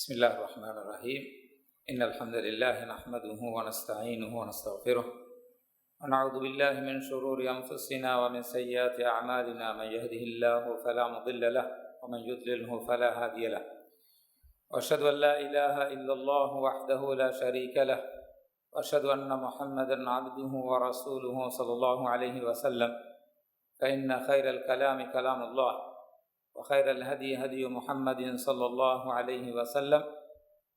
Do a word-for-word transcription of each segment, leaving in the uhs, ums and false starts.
بسم الله الرحمن الرحيم. إن الحمد لله نحمده ونستعينه ونستغفره، ونعوذ بالله من شرور أنفسنا ومن سيئات أعمالنا. من يهده الله فلا مضل له، ومن يضلله فلا هادي له. وأشهد أن لا إله إلا الله وحده لا شريك له، وأشهد أن محمدا عبده ورسوله صلى الله عليه وسلم. فإن خير الكلام كلام الله، وخير الهدي هدي محمد صلى الله عليه وسلم،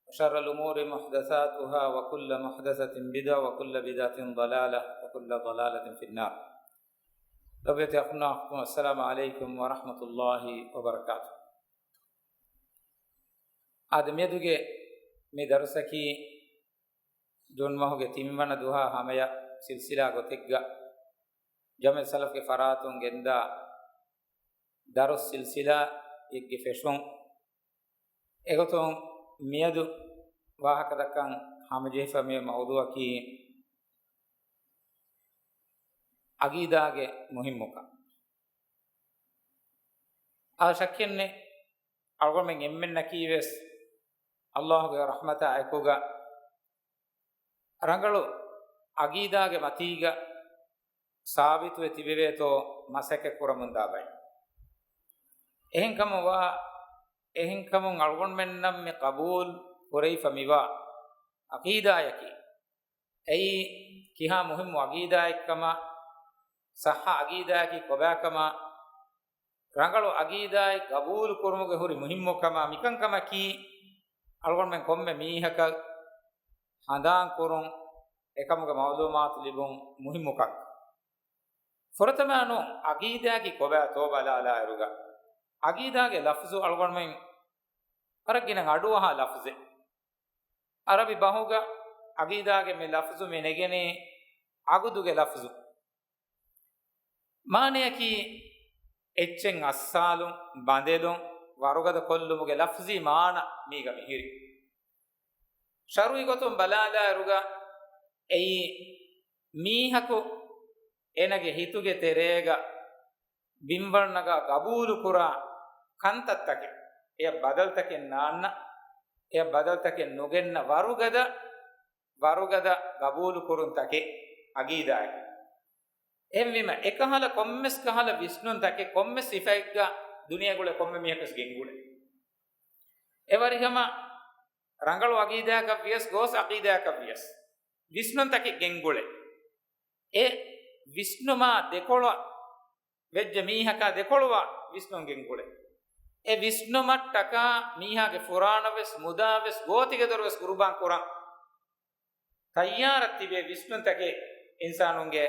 وشر الأمور محدثاتها، وكل محدثة بدعة، وكل بدعة ضلالة، وكل ضلالة في النار. ލޮބުވެތި އަޚުންނާ އުޚްތުން، السلام عليكم ورحمة الله وبركاته. އާދެ، މިއަދުގެ މި ދަރުސަކީ ޖޫން މަހުގެ ތިންވަނަ ދުވަހާ ހަމަޔަށް ސިލްސިލާ ގޮތެއްގަ ޖަމްޢިއްޔަތު ސަލަފްގެ ފަރާތުން ގެންދާ ދަރުސް ސިލްސިލާއެއްގެ ފެށުން. އެގޮތުން މިއަދު ވާހަކަދައްކަން ހަމަޖެހިފަ މި މައުޟޫޢަކީ ޢަގީދާގެ މުހިއްމުކަން. އާ، ޝައްކެއްނެތް، އަޅުގަނޑުމެން އެންމެންނަކީވެސް ﷲ ގެ ރަޙްމަތާ އެކުގަ ރަނގަޅު ޢަގީދާގެ މަތީގަ ސާބިތުވެ ތިބެވޭތޯ މަސައްކަތް ކުރަމުންދާ ބައެއް. އެހެންކަމުން ވާ، އެހެންކަމުން އަޅުގަނޑުމެންނަށް މި ޤަބޫލު ކުރެވިފަ މިވާ ޢަޤީދާޔަކީ، އެއީ ކިހާ މުހިއްމު ޢަޤީދާއެއްކަމާ، ޞައްޙަ ޢަޤީދާއަކީ ކޮބާކަމާ، ރަނގަޅު ޢަޤީދާއެއް ޤަބޫލު ކުރުމުގެ ހުރި މުހިއްމުކަމާ، މިކަންކަމަކީ އަޅުގަނޑުމެން ކޮންމެ މީހަކަށް ހަނދާން ކުރުން، އެކަމުގެ މަޢުލޫމާތު ލިބުން މުހިއްމުކަން. ފުރަތަމަ ނޫން، ޢަޤީދާއަކީ ކޮބާތޯ ބަލާލާއިރުގަ، ޢަޤީދާގެ ލަފްޒު އަޅުގަނޑުމެން ވަރަށް ގިނަ އަޑުއަހާ ލަފްޒެއް. ޢަރަބި ބަހުގަ ޢަޤީދާގެ މި ލަފްޒު މި ނެގެނީ ޢަޤުދުގެ ލަފްޒު. މާނަޔަކީ އެއްޗެއް އައްސާލުން، ބަނދެލުން، ވަރުގަދަ ކޮށްލުމުގެ ލަފްޒީ މާނަ މީގަ މިހިރި. ޝަރުޢީ ގޮތުން ބަލާލާއިރުގަ އެއީ މީހަކު އޭނަގެ ހިތުގެ ތެރޭގަ ބިންވަޅު ނަގާ ގަބޫލުކުރާ ކަންތައްތަކެއް، އެޔަށް ބަދަލުތަކެއް ނާންނަ، އެޔަށް ބަދަލުތަކެއް ނުގެންނަ ވަރުގަދަ، ވަރުގަދަ ގަބޫލުކުރުންތަކެއް ޢަޤީދާއެއް. އެހެންވީމަ، އެކަހަލަ ކޮންމެސް ކަހަލަ ވިސްނުންތަކެއް ކޮންމެސް ސިފައެއްގަ ދުނިޔޭގުޅޭ ކޮންމެ މީހަކަސް ގެންގުޅޭ. އެވަރިހަމަ ރަނގަޅު ޢަޤީދާއަކަށް ވިޔަސް ގޯސް ޢަޤީދާއަކަށް ވިޔަސް ވިސްނުންތަކެއް ގެންގުޅޭ. އެ ވިސްނުމާ ދެކޮޅަށް ވެއްޖެ މީހަކާ ދެކޮޅުވާ ވިސްނުން ގެންގުޅޭ. އެ ވިސްނުމަށްޓަކާ މީހާގެ ފުރާނަވެސް މުދާވެސް ގޯތިގެދޮރުވެސް ގުރުބާން ކުރަން ތައްޔާރަށް ތިބޭ ވިސްނުންތަކެއް އިންސާނުންގެ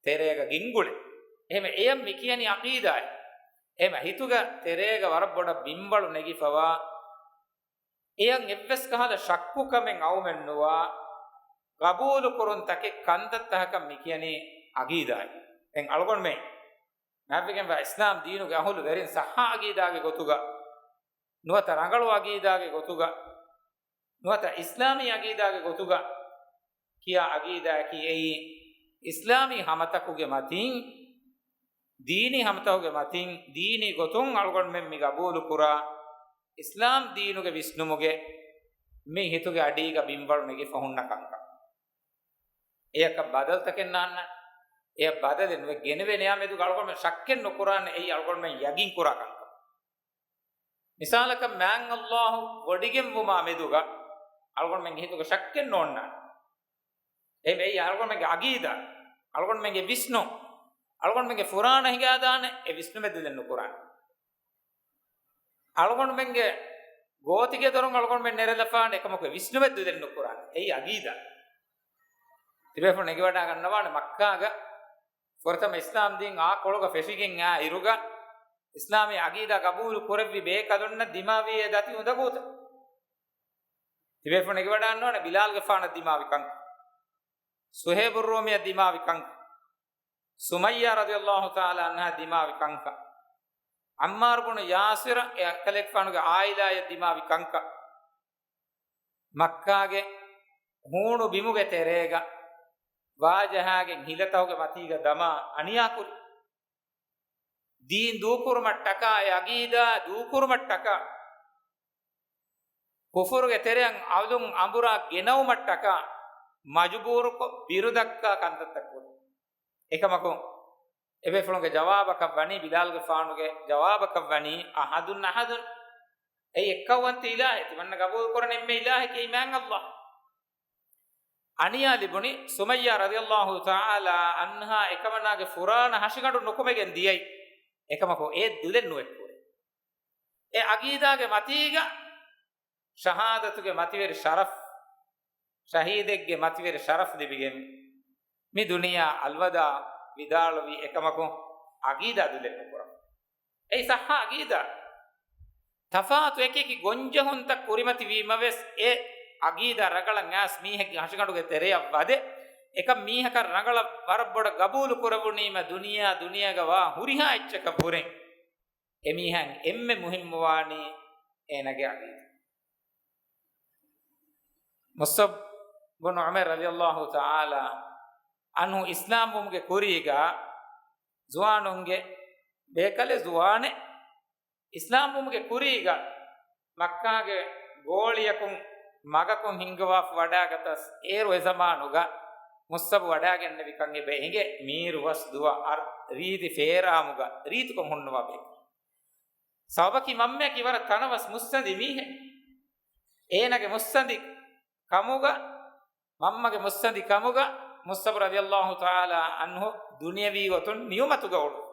ތެރޭގަ ގެންގުޅޭ. އެހެންވެ، އެޔަށް މި ކިޔަނީ ޢަޤީދާއޭ. އެހެންވެ، ހިތުގަ ތެރޭގަ ވަރަށް ބޮޑަށް ބިންވަޅު ނެގިފަވާ، އެޔަށް އެއްވެސް ކަހަލަ ޝައްކުކަމެއް އައުމެއްނުވާ، ގަބޫލުކުރުންތަކެއް ކަންތައްތަކަކަށް މި ކިޔަނީ ޢަޤީދާއޭ. ދެން އަޅުގަނޑުމެން މާތްވެގެންވާ އިސްލާމް ދީނުގެ އަހުލު ވެރިން ޞައްޙަ ޢަޤީދާގެ ގޮތުގަ ނުވަތަ ރަނގަޅު ޢަޤީދާގެ ގޮތުގަ ނުވަތަ އިސްލާމީ ޢަޤީދާގެ ގޮތުގަ ކިޔާ ޢަޤީދާއަކީ އެއީ، އިސްލާމީ ހަމަތަކުގެ މަތީން، ދީނީ ހަމަތަކުގެ މަތީން، ދީނީ ގޮތުން އަޅުގަނޑުމެން މި ގަބޫލުކުރާ، އިސްލާމް ދީނުގެ ވިސްނުމުގެ މި ހިތުގެ އަޑީގަ ބިންވަޅު ނެގިފަ ހުންނަ ކަންކަން. އެޔަކަށް ބަދަލުތަކެއް ނާންނަ، އެޔަށް ބަދަލެއް ނުވެ ގެނެވޭނެޔާ މެދުގަ އަޅުގަނޑުމެން ޝައްކެއް ނުކުރާނެ، އެއީ އަޅުގަނޑުމެން ޔަގީން ކުރާ ކަންކަން. މިސާލަކަށް، މާތް ﷲ ވޮޑިގެންވުމާ މެދުގަ އަޅުގަނޑުމެންގެ ހިތުގަ ޝައްކެއް ނޯންނާނެ. އެހެންވެ، އެއީ އަޅުގަނޑުމެންގެ ޢަޤީދާ، އަޅުގަނޑުމެންގެ ވިސްނުން، އަޅުގަނޑުމެންގެ ފުރާނަ ހިނގާދާނެ އެ ވިސްނުމެއް ދުލެއް ނުކުރާނެ. އަޅުގަނޑުމެންގެ ގޯތިގެދޮރުން އަޅުގަނޑުމެން ނެރެލަފާނެ އެކަމަކު ވިސްނުމެއް ދުލެއް ނުކުރާނެ. އެއީ ޢަޤީދާ. ތިބޭފުޅުން ނެގިވަޑާގަންނަވާނެ މައްކާގަ ފުރަތަމަ އިސްލާމް ދީން އާ ކޮޅުގަ ފެށިގެން އާ އިރުގަ، އިސްލާމީ ޢަޤީދާ ގަބޫލު ކުރެއްވި ބޭކަލުންނަށް ދިމާވީ އެ ދަތި އުނދަގޫތައް. ތިބޭފުޅުން ނެގިވަޑާންނަވާނެ ބިލާލްގެފާނަށް ދިމާވި ކަންކަން، ސުހައިބުއްރޫމިއަށް ދިމާވި ކަންކަން، ސުމައްޔާ ރަޟިޔަﷲ ތަޢާލާ ޢަންހާ ދިމާވި ކަންކަން، ޢައްމާރު ބުނު ޔާސިރަށް އެ އެކަލޭގެފާނުގެ ޢާއިލާއަށް ދިމާވި ކަންކަން، މައްކާގެ ހޫނު ބިމުގެ ތެރޭގަ ވާޖަހާގެން ހިލަތަކުގެ މަތީގަ ދަމާ އަނިޔާކުރި، ދީން ދޫކުރުމަށްޓަކާ، އެ ޢަޤީދާ ދޫކުރުމަށްޓަކާ، ކުފުރުގެ ތެރެއަށް އަލުން އަނބުރާ ގެނައުމަށްޓަކާ މަޖުބޫރުކޮށް ބިރުދައްކާ ކަންތައްތައް ކުރި. އެކަމަކު، އެބޭފުޅުންގެ ޖަވާބަކަށް ވަނީ ބިލާލްގެފާނުގެ ޖަވާބަކަށް ވަނީ، އަޙަދުން އަޙަދުން. އެއީ އެއްކައުވަންތަ އިލާހެއް، ތިމަންނަ ގަބޫލު ކުރަން އެންމެ އިލާހެކޭ، މާތް އައްލާހް. އަނިޔާ ލިބުނީ ސުމައްޔާ ރަޟިޔައްލާހު ތަޢާލާ އަންހާ އެކަމަނާގެ ފުރާނަ ހަށިގަނޑު ނުކުމެގެން ދިޔައީ. އެކަމަކު އެ ދުލެއް ނުއެއްކުރޭ. އެ އަގީދާގެ މަތީގަ ޝަހާދަތުގެ މަތިވެރި ޝަރަފް، ޝަހީދެއްގެ މަތިވެރި ޝަރަފް ލިބިގެން މި ދުނިޔެއާ އަލްވަދާ ވިދާޅުވި އެކަމަކު އަގީދާ ދުލެއް ނުކުރަން. އެއީ ޞައްޙަ އަގީދާ. ތަފާތު އެކިއެކި ގޮންޖެހުންތައް ކުރިމަތިވީމަވެސް، އެ އަގީދާ ރަނގަޅަށް އައިސް މީހެއްގެ ހަށިގަނޑުގެ ތެރެއަށް ވަދެ، އެކަން މީހަކަށް ރަނގަޅަށް ވަރަށް ބޮޑަށް ގަބޫލު ކުރެވުނީމަ، ދުނިޔެއާ ދުނިޔޭގަ ވާ ހުރިހާ އެއްޗަކަށް ވުރެން އެމީހާއަށް އެންމެ މުހިއްމުވާނީ އޭނާގެ އަގީދާ. މުޞްޢަބް ބުނު ޢުމައިރު ރަޟިޔައްލާހު ތަޢާލާ ޢަންހު އިސްލާމްވުމުގެ ކުރީގަ ޒުވާނުންގެ ބޭކަލެއް ޒުވާނެއް އިސްލާމްވުމުގެ ކުރީގަ މައްކާގެ ގޯޅިއަކުން މަގަކުން ހިންގަވާފަ ވަޑާގަތަސް އޭރު އެ ޒަމާނުގަ މުޞްޢަބު ވަޑާގެންނެވިކަން އެބަ އެނގޭ. މީރު ވަސް ދުވަ އަށް ރީތި ފޭރާމުގަ ރީތިކޮށް ހުންނަވާ ބޭކަލެއް. ސަބަބަކީ މަންމަޔަކީ ވަރަށް ތަނަވަސް މުއްސަނދި މީހެއް. އޭނަގެ މުއްސަނދި ކަމުގަ، މަންމަގެ މުއްސަނދި ކަމުގަ މުޞްޢަބު ރަޟިޔައްލާހު ތަޢާލާ ޢަންހު ދުނިޔަވީ ގޮތުން ނިޢުމަތުގަ އުޅުނު.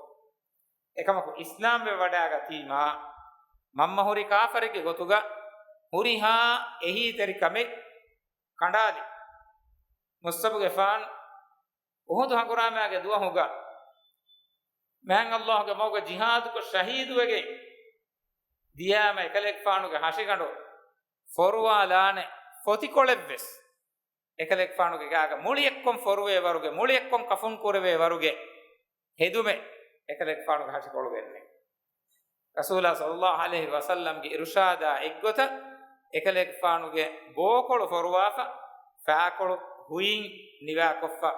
އެކަމަކު އިސްލާމްވެ ވަޑާގަތީމާ، މަންމަ ހުރި ކާފަރެއްގެ ގޮތުގަ ހުރިހާ އެހީތެރިކަމެއް ކަނޑާލި. މުޞްޢަބުގެފާން އުޙުދު ހަނގުރާމާގެ ދުވަހުގަ މާތް އައްލާހުގެ މަގުގަ ޖިހާދުކޮށް ޝަހީދުވެގެން ދިޔާމަ، އެކަލޭގެފާނުގެ ހަށިގަނޑު ފޮރުވާލާނެ ފޮތިކޮޅެއްވެސް އެކަލޭގެފާނުގެ ގާގަ މުޅިއެއްކޮށް ފޮރުވޭ ވަރުގެ، މުޅިއެއްކޮށް ކަފުން ކުރެވޭ ވަރުގެ ހެދުމެއް އެކަލޭގެފާނުގެ ހަށިކޮޅުގައެއް ނެތް. ރަސޫލާ ޞައްލައްލާހު ޢަލައިހި ވަސައްލަމްގެ އިރުޝާދާ އެއްގޮތަށް އެކަލޭގެފާނުގެ ބޯކޮޅު ފޮރުވާފަ، ފާކޮޅު ހުއިން ނިވާކޮށްފަ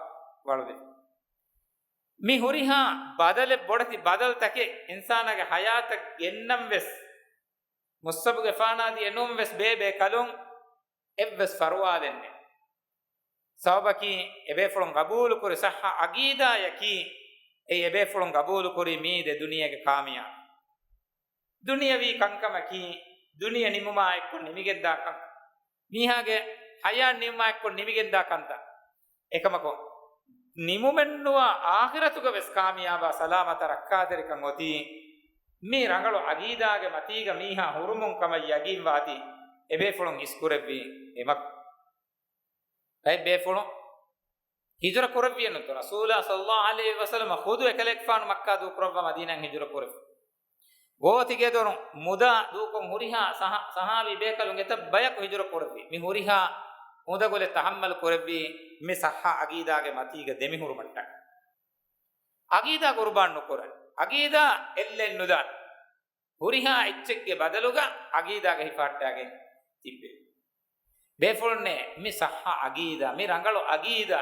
ވަޅުލެވި. މި ހުރިހާ ބަދަލެއް، ބޮޑެތި ބަދަލުތަކެއް އިންސާނާގެ ޙަޔާތަށް ގެންނަން ވެސް، މުޞްޢަބުގެފާނާ ދިޔަ އެނޫން ވެސް ބޭބޭކަލުން އެއްވެސް ފަރުވާލެއް ނެތް. ސަބަބަކީ، އެބޭފުޅުން ގަބޫލުކުރި ޞައްޙަ ޢަގީދާޔަކީ، އެއީ އެބޭފުޅުން ގަބޫލުކުރި މީ ދެ ދުނިޔޭގެ ކާމިޔާބީ. ދުނިޔަވީ ކަންކަމަކީ، ދުނިޔެ ނިމުމާ އެއްކޮށް ނިމިގެންދާ ކަން. މީހާގެ ޙަޔާތް ނިމުމާ އެއްކޮށް ނިމިގެންދާ ކަންތައް. އެކަމަކު، ނިމުމެއްނުވާ އާޚިރަތުގަ ވެސް ކާމިޔާބާ ސަލާމަތަށް ރައްކާތެރިކަން އޮތީ، މި ރަނގަޅު ޢަގީދާގެ މަތީގަ މީހާ ހުރުމުން ކަމަށް ޔަގީންވާތީ، އެބޭފުޅުން އިސްކުރެއްވީ އެމަގު. ބައެއް ބޭފުޅުން ހިޖުރަ ކުރެއްވިއެއްނުތޯ؟ ރަސޫލާ ޞައްލައްލާހު ޢަލައިހި ވަސައްލަމަ ޚުދު އެކަލޭގެފާނު މައްކާ ދޫކުރައްވާ މަދީނާއަށް ހިޖުރަ ކުރެއްވި. ގޯތިގެދޮރުން މުދާ ދޫކޮށް ހުރިހާ ޞަޙ-، ޞަޙާބީ ބޭކަލުން އެތައް ބަޔަކު ހިޖުރަ ކުރެއްވި. މި ހުރިހާ އުނދަގުލެއް ތަޙައްމަލު ކުރެއްވީ މި ޞައްޙަ ޢަގީދާގެ މަތީގަ ދެމިހުރުމަށްޓަކައި. ޢަގީދާ ޤުރުބާން ނުކުރަން. ޢަގީދާ އެއްލެއް ނުދާން. ހުރިހާ އެއްޗެއްގެ ބަދަލުގަ ޢަގީދާގަ ހިފަހައްޓާގެން ތިއްބެވި. ބޭފުޅުންނޭ، މި ޞައްޙަ ޢަގީދާ، މި ރަނގަޅު ޢަގީދާ،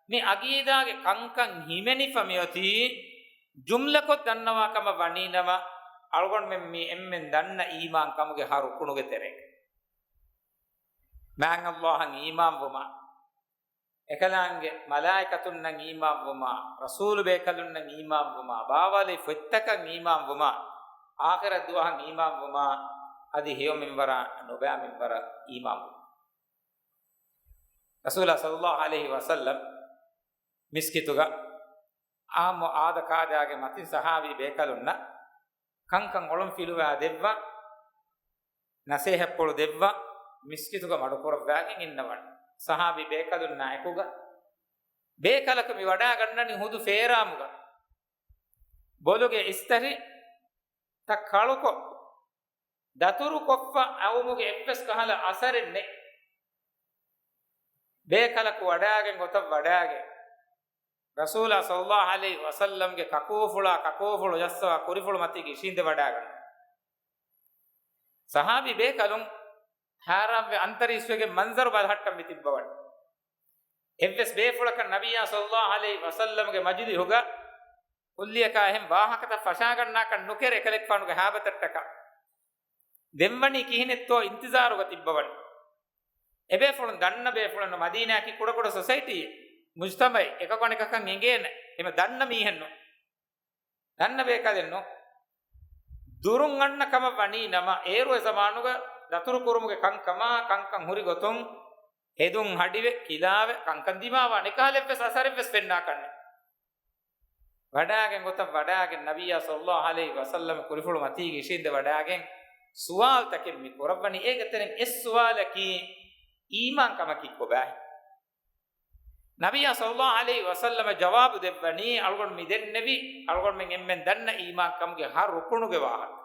މި ޢަގީދާގެ ކަންކަން ހިމެނިފަ މިއޮތީ، ޖުމްލަކޮށް ދަންނަވާ ކަމަށް ވަނީނަމަ، އަޅުގަނޑުމެން މި އެންމެން ދަންނަ އީމާން ކަމުގެ ހަ ރުކުނުގެ ތެރޭގަ. މާތް އައްލާހަށް އީމާންވުމާ، އެކަލާނގެ މަލާއިކަތުންނަށް އީމާންވުމާ، ރަސޫލު ބޭކަލުންނަށް އީމާންވުމާ، ބާވާލި ފޮތްތަކަށް އީމާންވުމާ، އާޚިރަތް ދުވަހަށް އީމާންވުމާ، އަދި ހެޔޮ މިންވަރާ ނުބައި މިންވަރަށް އީމާންވުމާ. ރަސޫލާ ޞައްލައްލާހު ޢަލައިހި ވަސައްލަމް މިސްކިތުގަ އާއްމު އާދަކާދާގެ މަތިން ޞަޙާބީ ބޭކަލުންނަށް ކަންކަން އޮޅުންފިލުވާ ދެއްވާ، ނަސޭހަތްޕުޅު ދެއްވާ، މިސްކިތުގަ މަޑުކުރައްވާގެން އިންނަވަން. ޞަޙާބީ ބޭކަލުންނާ އެކުގަ ބޭކަލަކު މި ވަޑާގަންނަނީ ހުދު ފޭރާމުގަ. ބޮލުގެ އިސްތަށިތައް ކަޅުކޮށް، ދަތުރުކޮށްފަ އައުމުގެ އެއްވެސް ކަހަލަ އަސަރެއް ނެތް. ބޭކަލަކު ވަޑާގެން ގޮތަށް ވަޑާގެން، ރަސޫލާ ޞައްލައްލާހު ޢަލައިހި ވަސައްލަމްގެ ކަކޫފުޅާ ކަކޫފުޅު ޖައްސަވާ ކުރިފުޅު މަތީގަ އިށީނދެ ވަޑާގަންނަ. ޞަޙާބީ ބޭކަލުން ހައިރާންވެ އަންތަރީސްވެގެން މަންޒަރު ބަލަހައްޓަން މި ތިއްބަވަނީ. އެއްވެސް ބޭފުޅަކަށް ނަބިއްޔާ ޞައްލައްލާހު ޢަލައިހި ވަސައްލަމްގެ މަޖިލިހުގަ ކުއްލިއަކާ އެހެން ވާހަކަތައް ފަށާގަންނާކަށް ނުކެރޭ އެކަލޭގެފާނުގެ ހައިބަތަށްޓަކާ. ދެންވަނީ ކިހިނެއްތޯ އިންތިޒާރުގަ ތިއްބަވަނީ. އެބޭފުޅުން ދަންނަ ބޭފުޅެއްނު، މަދީނާއަކީ ކުޑަކުޑަ ސޮސައިޓީއެއް، މުޖްތަމައެއް، އެކަކު އަނެކަކަށް އެނގޭނެ، އެމަ ދަންނަ މީހެއްނު، ދަންނަ ބޭކަލެއްނު. ދުރުން އަންނަ ކަމަށް ވަނީ ނަމަ، އޭރު އެ ޒަމާނުގަ ދަތުރު ކުރުމުގެ ކަންކަމާ، ކަންކަން ހުރި ގޮތުން ހެދުން ހަޑިވެ، ކިލާވެ، ކަންކަން ދިމާވާނެ ކާލެއްވެސް އަސަރެއްވެސް ފެންނާކަށްނެ. ވަޑާގެން ގޮތަށް ވަޑާގެން ނަބިއްޔާ ޞައްލައްލާހު ޢަލައިހި ވަސައްލަމަ ކުރިފުޅު މަތީގަ އިށީނދެ ވަޑާގެން ސުވާލުތަކެއް މި ކުރައްވަނީ. އޭގެ ތެރެއިން އެއް ސުވާލަކީ، އީމާން ކަމަކީ ކޮބާހޭ؟ ނަބިއްޔާ ޞައްލައްލާހު ޢަލައިހި ވަސައްލަމަ ޖަވާބު ދެއްވަނީ، އަޅުގަނޑު މި ދެންނެވި، އަޅުގަނޑުމެން އެންމެން ދަންނަ އީމާން ކަމުގެ ހަ ރުކުނުގެ ވާހަކަ.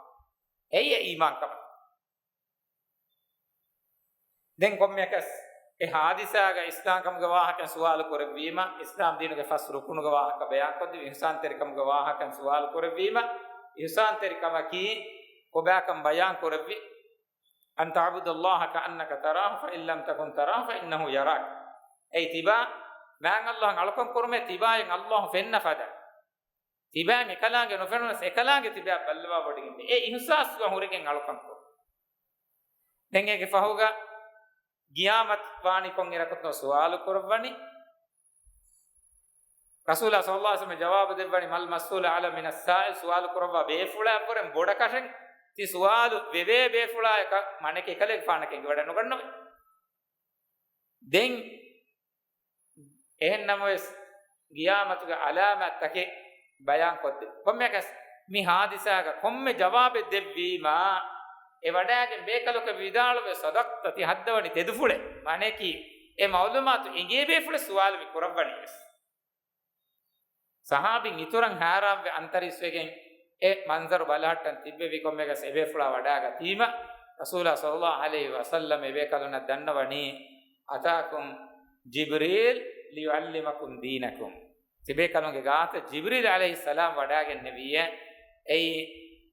އެއީ އެ އީމާން ކަމަކީ. ދެން ކޮންމެއަކަސް އެ ހާދިސާގަ އިސްލާމްކަމުގެ ވާހަކައިން ސުވާލު ކުރެއްވީމަ، އިސްލާމް ދީނުގެ ފަސް ރުކުނުގެ ވާހަކަ ބަޔާންކޮށްދެވި، އިޙްސާންތެރިކަމުގެ ވާހަކައިން ސުވާލު ކުރެއްވީމަ، އިޙްސާންތެރިކަމަކީ ކޮބާކަން ބަޔާން ކުރެއްވި، أن تعبد الله كأنك تراه فإن لم تكن تراه فإنه يراك. އެއީ ތިބާ މާތް ﷲ އަށް އަޅުކަން ކުރުމޭ، ތިބާއަށް ﷲ ފެންނަ ފަދަ. ތިބާއަށް އެކަލާނގެ ނުފެނުނަސް، އެކަލާނގެ ތިބާއަށް ބައްލަވާވޮޑިގެން އެ އިޙްސާސްގަ ހުރެގެން އަޅުކަން ކުރުން. ދެން އޭގެ ފަހުގަ ގިޔާމަތު ވާނީ ކޮން އިރަކުތޯ ސުވާލު ކުރައްވަނީ. ރަސޫލާ ޞައްލައްލާހު ޢަލައިހި ވަސައްލަމަ ޖަވާބު ދެއްވަނީ، ما المسؤول أعلم من السائل، ސުވާލު ކުރައްވާ ބޭފުޅާއަށްވުރެން ބޮޑަކަށެއް ތި ސުވާލު ވެވޭ ބޭފުޅާއަކަށް މާނައަކީ އެކަލޭގެފާނަކަށް އެނގިވަޑައެއް ނުގަންނަވަން. ދެން އެހެން ނަމަވެސް، ގިޔާމަތުގެ ޢަލާމާތްތަކެއް ބަޔާންކޮށްދެއްވި. ކޮންމެއަކަސް މި ހާދިސާގަ ކޮންމެ ޖަވާބެއް ދެއްވީމާ، އެ ވަޑާގެން ބޭކަލަކަށް ވިދާޅުވެ، صدقت، ތި ހައްދަވަނީ ތެދުފުޅެއް. މާނައަކީ، އެ މަޢުލޫމާތު އެނގޭ ބޭފުޅެއް ސުވާލު މި ކުރައްވަނީވެސް. ޞަޙާބީން އިތުރަށް ހައިރާންވެ އަންތަރީސްވެގެން އެ މަންޒަރު ބަލަހައްޓަން ތިއްބެވި. ކޮންމެއަކަސް އެބޭފުޅާ ވަޑާގަތީމަ، ރަސޫލާ ޞައްލައްލާހު ޢަލައިހި ވަސައްލަމަ އެބޭކަލުންނަށް ދަންނަވަނީ، أتاكم جبريل ليعلمكم دينكم. ތިބޭކަލުންގެ ގާތަށް ޖިބްރީލް ޢަލައިހިއްސަލާމް ވަޑާގެންނެވިއޭ، އެއީ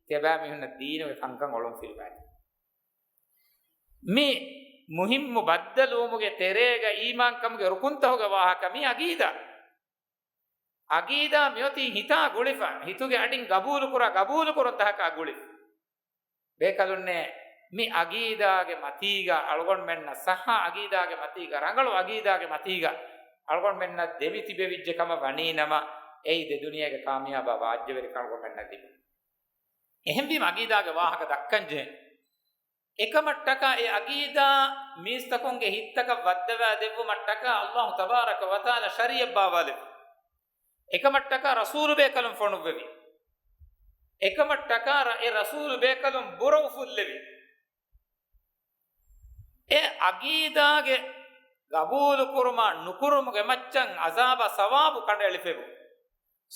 ތިޔަބައިމީހުންނަށް ދީނުގެ ކަންކަން އޮޅުންފިލުވާތީ. މި މުހިއްމު ބައްދަލުވުމުގެ ތެރޭގަ އީމާންކަމުގެ ރުކުންތަހުގެ ވާހަކަ މި ޢަގީދާ. ޢަގީދާ މިއޮތީ ހިތާ ގުޅިފަ، ހިތުގެ އަޑިން ގަބޫލުކުރާ، ގަބޫލުކުރުން ތަހަކާ ގުޅިފަ. ބޭކަލުންނޭ، މި ޢަގީދާގެ މަތީގަ އަޅުގަނޑުމެންނަށް، ޞައްޙަ ޢަގީދާގެ މަތީގަ، ރަނގަޅު ޢަގީދާގެ މަތީގަ އަޅުގަނޑުމެންނަށް ދެމިތިބެވިއްޖެ ކަމަށް ވަނީނަމަ، އެއީ ދެދުނިޔޭގެ ކާމިޔާބާ ވާއްޖަވެރިކަން އަޅުގަނޑުމެންނަށް ލިބުން. އެހެންވީމަ ޢަގީދާގެ ވާހަކަ ދައްކަންޖެހޭ. އެކަމަށްޓަކާ އެ ޢަގީދާ މީސްތަކުންގެ ހިތްތަކަށް ވައްދަވާދެއްވުމަށްޓަކާ ﷲ ތަބާރަކަ ވަތަޢާލާ ޝަރީޢަތް ބާވާލެއްވި. އެކަމަށްޓަކާ ރަސޫލު ބޭކަލުން ފޮނުއްވެވި. އެކަމަށްޓަކާ ރަ-، އެ ރަސޫލު ބޭކަލުން ބުރަ އުފުއްލެވި. އެ ޢަގީދާގެ ގަބޫލުކުރުމާ ނުކުރުމުގެ މައްޗަށް ޢަޒާބާ ސަވާބު ކަނޑައެޅިފައިވު.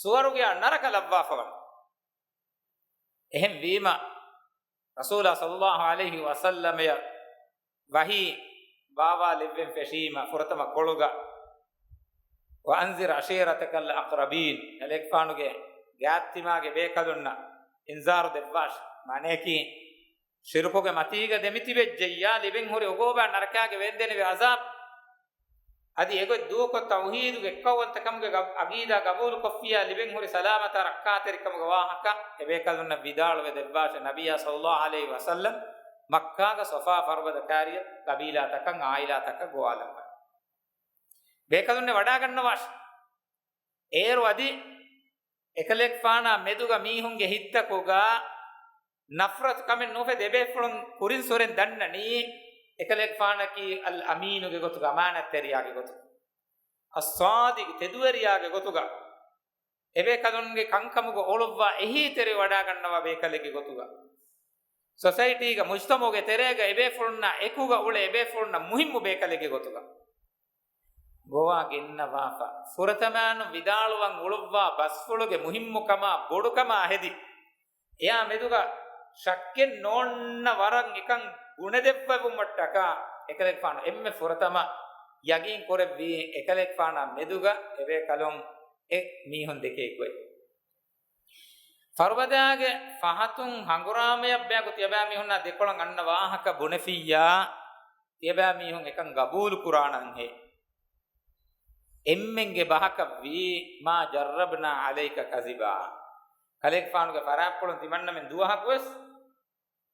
ސުވަރުގެއާ ނަރަކަ ލައްވާފަވަން. އެހެންވީމަ، ރަސޫލާ ޞައްލައްލާހު ޢަލައިހި ވަސައްލަމަޔަށް ވަޙީ ބާވާލެއްވެން ފެށީމަ، ފުރަތަމަ ކޮޅުގަ، وأنذر عشيرتك الأقربين، ކަލޭގެފާނުގެ ގާތްތިމާގެ ބޭކަލުންނަށް އިންޒާރު ދެއްވާށި. މާނައަކީ، ޝިރުކުގެ މަތީގަ ދެމިތިބެއްޖެއްޔާ، ލިބެން ހުރި އުގޫބާ ނަރަކާގެ ވޭންދެނިވި ޢަޒާބު. އަދި އެގޮތް ދޫކޮށް، ތައުޙީދުގެ އެއްކައުވަންތަކަމުގެ ގަ-، ޢަގީދާ ގަބޫލުކޮށްފިއްޔާ، ލިބެން ހުރި ސަލާމަތާ ރައްކާތެރިކަމުގެ ވާހަކަ އެބޭކަލުންނަށް ވިދާޅުވެ ދެއްވާށޭ. ނަބިއްޔާ ޞައްލައްލާހު ޢަލައިހި ވަސައްލަމް މައްކާގަ ޞަފާ ފަރުބަދަ ކާރިޔަށް ޤަބީލާތަކަށް، ޢާއިލާތަކަށް ގޮވާލައްވަން. ބޭކަލުންނެއް ވަޑާގަންނަވާށޭ. އޭރު އަދި އެކަލޭގެފާނާ މެދުގަ މީހުންގެ ހިތްތަކުގަ ނަފްރަތު ކަމެއް ނުފެދޭ. އެބޭފުޅުން ކުރިން ސުރެން ދަންނަނީ، އެކަލޭގެފާނަކީ އަލްއަމީނުގެ ގޮތުގަ، އަމާނަތްތެރިޔާގެ ގޮތުގަ، އައްޞާދިޤު، ތެދުވެރިޔާގެ ގޮތުގަ، އެބޭކަލުންގެ ކަންކަމުގަ އުޅުއްވާ އެހީތެރިވެވަޑާގަންނަވާ ބޭކަލެއްގެ ގޮތުގަ، ސޮސައިޓީގަ، މުޖްތަމަޢުގެ ތެރޭގަ އެބޭފުޅުންނާ އެކުގަ އުޅޭ އެބޭފުޅުންނަށް މުހިއްމު ބޭކަލެއްގެ ގޮތުގަ. ގޮވާ ގެންނަވާފަ، ފުރަތަމައިން ވިދާޅުވަން އުޅުއްވާ ބަސްފުޅުގެ މުހިއްމުކަމާ ބޮޑުކަމާ ހެދި، އެއާ މެދުގަ ޝައްކެއް ނޯންނަ ވަރަށް އެކަން ބުނެދެއްވެވުމަށްޓަކާ، އެކަލޭގެފާނު އެންމެ ފުރަތަމަ ޔަގީން ކުރެއްވީ، އެކަލޭގެފާނާ މެދުގަ އެބޭކަލުން އެ މީހުން ދެކޭ ގޮތް. ފަރުބަދާގެ ފަހަތުން ހަނގުރާމަޔަށް ބަޔަކު ތިޔަބައިމީހުންނާ ދެކޮޅަށް އަންނަ ވާހަކަ ބުނެފިއްޔާ، ތިޔަބައިމީހުން އެކަން ގަބޫލު ކުރާނަންހޭ. އެންމެންގެ ބަހަކަށްވީ، ما جربنا عليك كذبا. ކަލޭގެފާނުގެ ފަރާތްޕުޅުން ތިމަންނަމެން ދުވަހަކުވެސް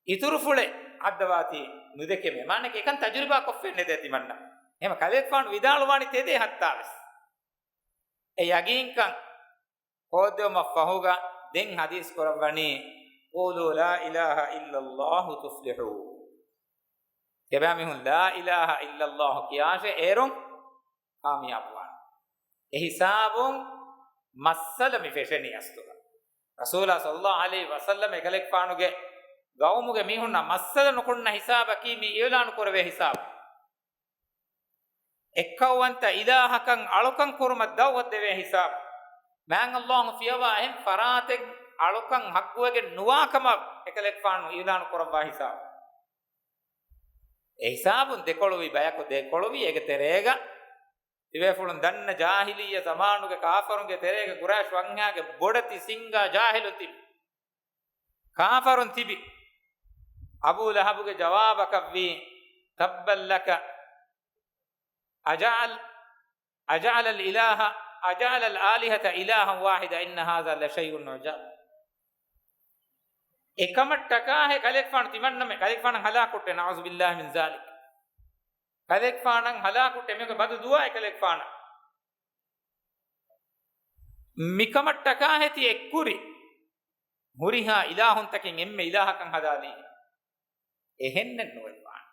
އިތުރުފުޅެއް ހައްދަވާތީ ނުދެކެމޭ. މާނައަކީ އެކަން ތަޖުރިބާކޮށްފެން ނެތޭ ތިމަންނަ. އެހެން ކަލޭގެފާނު ވިދާޅުވާނީ ތެދޭ ހައްތާވެސް. އެ ޔަގީންކަން ހޯއްދެވުމަށްފަހުގަ ދެން ޙަދީޘް ކުރައްވަނީ، "قولوا لا إله إلا الله تفلحوا." ތިބާމީހުން ލާ އިލާހަ އިއްލައްލާހު ކިޔާށޭ، އޭރުން ކާމިޔާބުވާނެ. އެހިސާބުން މައްސަލަ މި ފެށެނީ އަސްލުގަ. ރަސޫލާ ޞައްލައްލާހު ޢަލައިހި ވަސައްލަމް އެކަލޭގެފާނުގެ ގައުމުގެ މީހުންނަށް މައްސަލަ ނުކުންނަ ހިސާބަކީ މި އިޢުލާނު ކުރެވޭ ހިސާބު. އެއްކައުވަންތަ އިލާހަކަށް އަޅުކަން ކުރުމަށް ދަޢުވަތު ދެވޭ ހިސާބު. މާތް ﷲ ފިޔަވާ އެހެން ފަރާތެއް އަޅުކަން ޙައްޤުވެގެން ނުވާ ކަމަށް އެކަލޭގެފާނު އިޢުލާނު ކުރައްވާ ހިސާބު. އެ ހިސާބުން ދެކޮޅުވި ބަޔަކު ދެކޮޅުވީ އޭގެ ތެރޭގަ ތިބޭފުޅުން ދަންނަ ޖާހިލިއްޔަ ޒަމާނުގެ ކާފަރުންގެ ތެރޭގަ ޤުރައިޝް ވަންހާގެ ބޮޑެތި ސިންގާ ޖާހިލުން ތިބި. ކާފަރުން ތިބި. އަބޫ ލަހަބުގެ ޖަވާބަކަށްވީ، "تبا لك، أجعل، أجعل الإله، أجعل الآلهة إلها واحدا إن هذا لشيء عجاب." އެކަމަށްޓަކާހޭ ކަލޭގެފާނު ތިމަންނަމެ، ކަލޭގެފާނަށް ހަލާކުއްޓޭ، نعوذ بالله من ذلك. ކަލޭގެފާނަށް ހަލާކުއްޓޭ، މީގެ ބަދު ދުޢާ އެކަލޭގެފާނަށް. މިކަމަށްޓަކާހޭ ތި އެއްކުރި. ހުރިހާ އިލާހުންތަކެއް އެންމެ އިލާހަކަށް ހަދާލީ. އެހެންނެއް ނުވެވާނެ.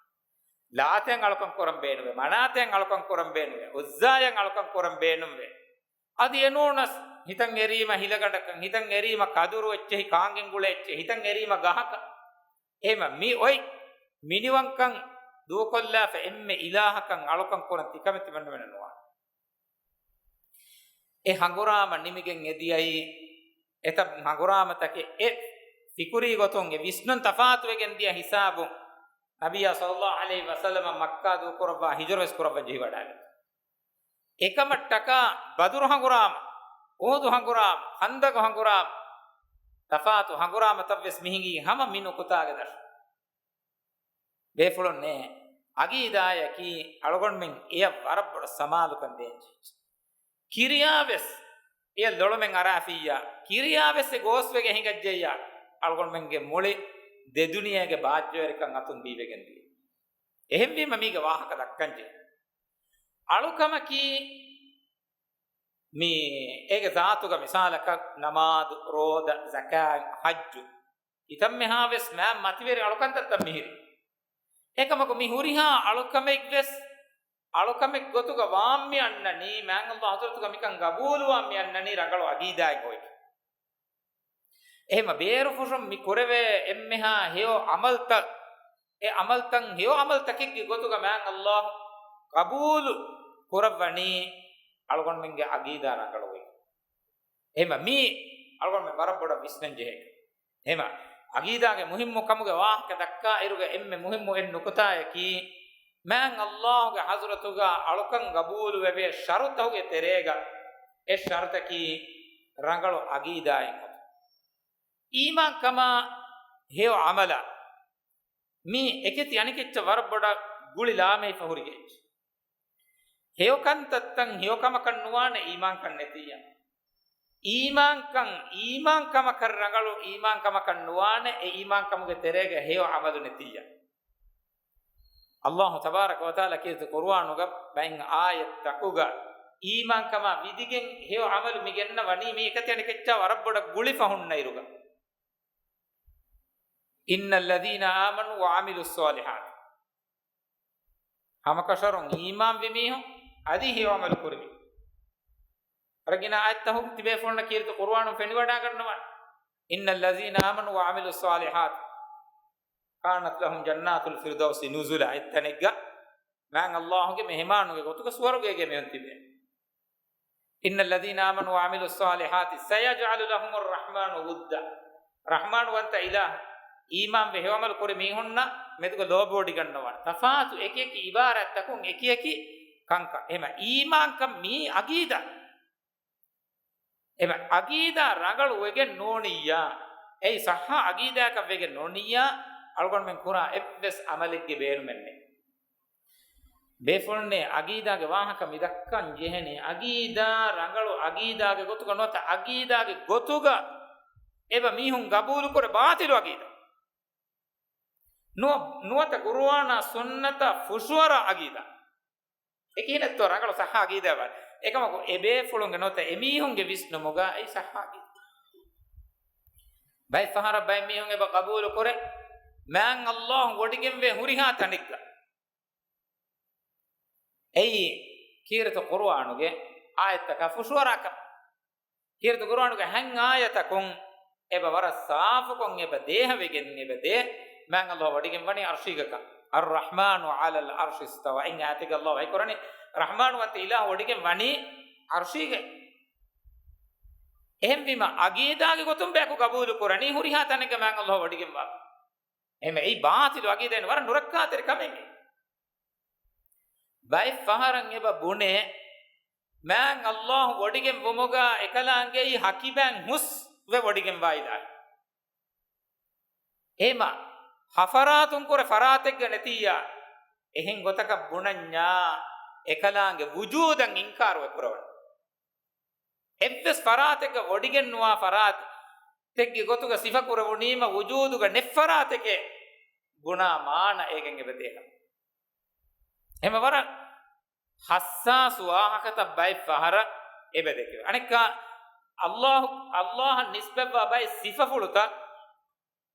ލާތައަށް އަޅުކަން ކުރަން ބޭނުވޭ، މަނާތައަށް އަޅުކަން ކުރަން ބޭނުވޭ، އުއްޒާއަށް އަޅުކަން ކުރަން ބޭނުންވޭ. އަދި އެނޫނަސް ހިތަށް އެރީމަ ހިލަގަނޑަކަށް، ހިތަށް އެރީމަ ކަދުރު އެއްޗެހި ކާންގެން ގުޅޭ އެއްޗެހި، ހިތަށް އެރީމަ ގަހަކަށް. އެހެމަ މި އޮތް މިނިވަންކަން ދޫކޮށްލާފަ އެންމެ އިލާހަކަށް އަޅުކަން ކުރަން ތިކަމެއް ތިމަންނަމެނަށް ނުވާނެ. އެ ހަނގުރާމަ ނިމިގެން އެދިޔައީ، އެތައް ހަނގުރާމަތަކެއް އެ ފިކުރީ ގޮތުން އެ ވިސްނުން ތަފާތުވެގެން ދިޔަ ހިސާބުން، ނަބިއްޔާ ޞައްލައްލާހު ޢަލައިހި ވަސައްލަމަށް މައްކާ ދޫކުރައްވާ ހިޖުރަވެސް ކުރައްވަން ޖެހިވަޑާގަތީ. އެކަމަށްޓަކާ ބަދުރު ހަނގުރާމަ، އުހުދު ހަނގުރާމަ، ޚަންދަގު ހަނގުރާމަ، ތަފާތު ހަނގުރާމަތައްވެސް މި ހިނގީ ހަމަ މި ނުކުތާގެ ދަށުން. ބޭފުޅުންނޭ، އަގީދާޔަކީ އަޅުގަނޑުމެން އެޔަށް ވަރަށް ބޮޑަށް ސަމާލުކަން ދޭންޖެހޭ. ކިރިޔާވެސް އެޔަށް ލޮޅުމެއް އަރާފިއްޔާ، ކިރިޔާވެސް އެ ގޯސްވެގެން ހިނގައްޖެއްޔާ، އަޅުގަނޑުމެންގެ މުޅި ދެ ދުނިޔޭގެ ބާއްޖަވެރިކަން އަތުން ދީވެގެން ދިޔަ. އެހެންވީމަ މީގެ ވާހަކަ ދައްކަންޖެހޭ. އަޅުކަމަކީ މި އޭގެ ޒާތުގަ މިސާލަކަށް ނަމާދު، ރޯދަ، ޒަކާތް، ޙައްޖު، ކިތަންމެހާވެސް މާތް މަތިވެރި އަޅުކަންތައްތައް މިހިރީ. އެކަމަކު މި ހުރިހާ އަޅުކަމެއްވެސް އަޅުކަމެއް ގޮތުގަ ވާން މި އަންނަނީ، މާތް ﷲ ޙަޟްރަތުގަ މިކަން ގަބޫލުވާން މި އަންނަނީ ރަނގަޅު އަގީދާއެއް އޮތް. އެހެމަ ބޭރުފުށުން މި ކުރެވޭ އެންމެހާ ހެޔޮ ޢަމަލްތައް، އެ ޢަމަލްތައް ހެޔޮ ޢަމަލްތަކެއްގެ ގޮތުގަ މާތް ﷲ ޤަބޫލު ކުރައްވަނީ އަޅުގަނޑުމެންގެ އަގީދާ ރަނގަޅުވެ. އެހެމަ މީ އަޅުގަނޑުމެން ވަރަށް ބޮޑަށް ވިސްނަން ޖެހޭ. އެހެމަ އަގީދާގެ މުހިއްމު ކަމުގެ ވާހަކަ ދައްކާ އިރުގަ އެންމެ މުހިއްމު އެއް ނުކުތާޔަކީ، މާތް ﷲ ގެ ޙަޟްރަތުގަ އަޅުކަން ގަބޫލުވެވޭ ޝަރުޠަކުގެ ތެރޭގަ އެއް ޝަރުޠަކީ ރަނގަޅު އަގީދާއެއް އޮތުން. އީމާންކަމާ ހެޔޮ ޢަމަލާ މީ އެކެތި އަނެކެއްޗަށް ވަރަށް ބޮޑަށް ގުޅި ލާމެހިފަ ހުރި އެއްޗެއް. ހެޔޮ ކަންތައްތައް ހެޔޮ ކަމަކަށް ނުވާނެ އީމާންކަން ނެތިއްޔާ. އީމާންކަން އީމާންކަމަކަށް ރަނގަޅު އީމާންކަމަކަށް ނުވާނެ އެ އީމާންކަމުގެ ތެރޭގަ ހެޔޮ ޢަމަލު ނެތިއްޔާ. ﷲ ތަބާރަކަ ވަތަޢާލާ ކީރިތި ޤުރުއާނުގަ ބައެއް އާޔަތްތަކުގަ އީމާންކަމާ ވިދިގެން ހެޔޮ ޢަމަލު މި ގެންނަވަނީ މީ އެކަތި އަނެކެއްޗާ ވަރަށް ބޮޑަށް ގުޅިފަ ހުންނަ އިރުގަ. إن الذين آمنوا وعملوا الصالحات. ހަމަކަށަވަރުން އީމާންވި މީހުން އަދި ހެޔޮ ޢަމަލު ކުރި މީހުން. ވަރަށް ގިނަ އާޔަތްތައް ކީރިތި ޤުރުއާނުން ފެނިވަޑައިގަންނަވާ. إن الذين آمنوا وعملوا الصالحات كانت لهم جنات الفردوس نزلا. އެއްތަނެއްގަ މާތް ﷲ ގެ މެހެމާނުގެ ގޮތުގަ ސުވަރުގޭގެ މީހުން ތިބޭ. إن الذين آمنوا وعملوا الصالحات سيجعل لهم الرحمن ودا. ރަޙްމާންވަންތަ އިލާހު، އީމާންވެ ހެޔޮޢަމަލު ކުރި މީހުންނަށް މެދުގަ ލޯބިވޮޑިގަންނަވާނެ. ތަފާތު އެކިއެކި ޢިބާރާތްތަކުން އެކިއެކި ކަންކަން. އެހެމަ އީމާންކަން މީ އަގީދާ. އެމަ އަގީދާ ރަނގަޅު ވެގެން ނޫނިއްޔާ، އެއީ ޞައްޙަ އަގީދާއަކަށް ވެގެން ނޫނިއްޔާ، އަޅުގަނޑުމެން ކުރާ އެއްވެސް ޢަމަލެއްގެ ބޭނުމެއް ނެތް. ބޭފުޅުންނޭ، އަގީދާގެ ވާހަކަ މި ދައްކަން ޖެހެނީ، އަގީދާ ރަނގަޅު އަގީދާގެ ގޮތުގަ ނުވަތަ އަގީދާގެ ގޮތުގަ އެބަ މީހުން ގަބޫލުކުރޭ ބާޠިލު އަގީދާ. ނުވަ-، ނުވަތަ ޤުރުއާނާ ސުންނަތަށް ފުށުއަރާ ޢަޤީދާ. އެކިހިނެއްތޯ ރަނގަޅު ޞައްޙަ ޢަޤީދާ ވާނެ. އެކަމަކު އެބޭފުޅުންގެ ނުވަތަ އެމީހުންގެ ވިސްނުމުގަ އެއީ ޞައްޙަ ޢަޤީދާ. ބައެއް ފަހަރަށް ބައެއް މީހުން އެބަ ޤަބޫލު ކުރޭ، މާތް ﷲ ވޮޑިގެންވޭ ހުރިހާ ތަނެއްގަ. އެއީ ކީރިތި ޤުރުއާނުގެ އާޔަތްތަކާ ފުށުއަރާކަށް. ކީރިތި ޤުރުއާނުގެ ހަތް އާޔަތަކުން އެބަ ވަރަށް ސާފުކޮށް އެބަ ދޭހަވެގެން އެބަ ދޭ، މާތް ﷲ ވޮޑިގެން ވަނީ ޢަރްޝީގަކަށް. الرحمن على العرش استوى. އިން އާޔަތެއްގަ ﷲ ވަޙީކުރަނީ، ރަޙްމާން ވަންތަ އިލާހު ވޮޑިގެން ވަނީ ޢަރްޝީގައި. އެހެންވީމަ، ޢަޤީދާގެ ގޮތުން ބަޔަކު ޤަބޫލު ކުރަނީ ހުރިހާ ތަނެއްގަ މާތް ﷲ ވޮޑިގެންވާ. އެހެންވެ، އެއީ ބާޠިލު ޢަޤީދާއެއް ނޫން، ވަރަށް ނުރައްކާތެރި ކަމެއް. ބައެއް ފަހަރަށް އެބަ ބުނޭ، މާތް ﷲ ވޮޑިގެން ވުމުގަ އެކަލާނގެއީ ހަކިބައިން ހުސްވެ ވޮޑިގެންވާ އިލާހެއް. އެހެމަ، ހަފަރާތުން ކުރެ ފަރާތެއްގަ ނެތިއްޔާ، އެހެން ގޮތަކަށް ބުނަންޏާ، އެކަލާނގެ ވުޖޫދަށް އިންކާރުވެ ކުރެވުނު. އެއްވެސް ފަރާތެއްގަ ވޮޑިގެންނުވާ ފަރާތެއްގެ ގޮތުގަ ސިފަ ކުރެވުނީމަ، ވުޖޫދުގަ ނެތް ފަރާތެކޭ ބުނާ މާނަ އޭގެން އެބަ ދޭހަ. އެހެމަ ވަރަށް ޙައްސާސު ވާހަކަތައް ބައެއް ފަހަރަށް އެބަ ދެކެވޭ. އަނެއްކާ، ﷲ، ﷲ އަށް ނިސްބަތްވާ ބައެއް ސިފަފުޅުތައް